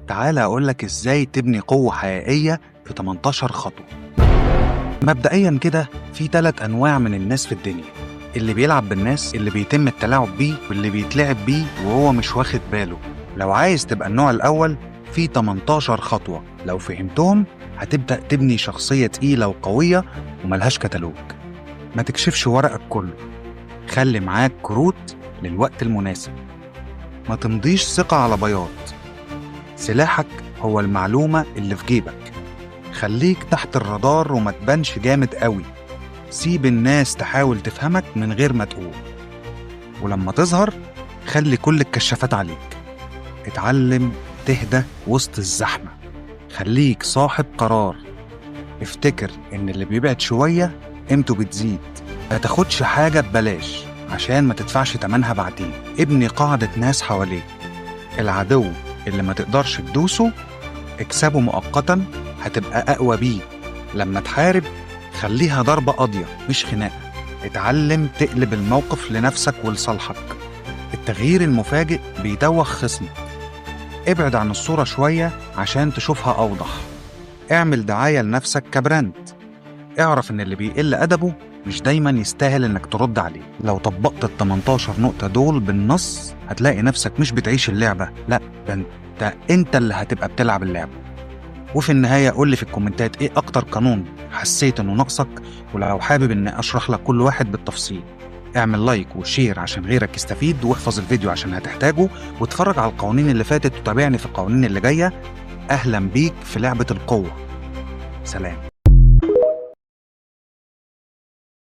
تعالى أقولك إزاي تبني قوة حقيقية في 18 خطوة. مبدئيا كده في 3 أنواع من الناس في الدنيا: اللي بيلعب بالناس، اللي بيتم التلاعب بيه، واللي بيتلعب بيه وهو مش واخد باله. لو عايز تبقى النوع الأول في 18 خطوة، لو فهمتهم هتبدأ تبني شخصية تقيلة وقوية وملهاش كتالوج. ما تكشفش ورقك كله، خلي معاك كروت للوقت المناسب. ما تمضيش ثقة على بياض، سلاحك هو المعلومة اللي في جيبك. خليك تحت الرادار وما تبانش جامد قوي، سيب الناس تحاول تفهمك من غير ما تقول، ولما تظهر خلي كل الكشافات عليك. اتعلم تهدى وسط الزحمة، خليك صاحب قرار. افتكر ان اللي بيبعد شوية قيمته بتزيد. ما تاخدش حاجة ببلاش عشان ما تدفعش تمنها بعدين. ابني قاعدة ناس حواليك. العدو اللي ما تقدرش تدوسه اكسبه مؤقتا، هتبقى أقوى بيه. لما تحارب خليها ضربة قاضية مش خناقة. اتعلم تقلب الموقف لنفسك ولصالحك. التغيير المفاجئ بيدوخ خصمك. ابعد عن الصورة شوية عشان تشوفها أوضح. اعمل دعاية لنفسك كبراند. اعرف ان اللي بيقل أدبه مش دايما يستاهل انك ترد عليه. لو طبقت ال 18 نقطة دول بالنص هتلاقي نفسك مش بتعيش اللعبة، لا ده انت اللي هتبقى بتلعب اللعبة. وفي النهاية قول لي في الكومنتات ايه اكتر قانون حسيت انه ناقصك، ولو حابب ان اشرح لك كل واحد بالتفصيل. اعمل like و share عشان غيرك يستفيد، واحفظ الفيديو عشان هتحتاجه، واتفرج على القوانين اللي فاتت وتابعني في القوانين اللي جاية. اهلا بيك في لعبة القوة. سلام.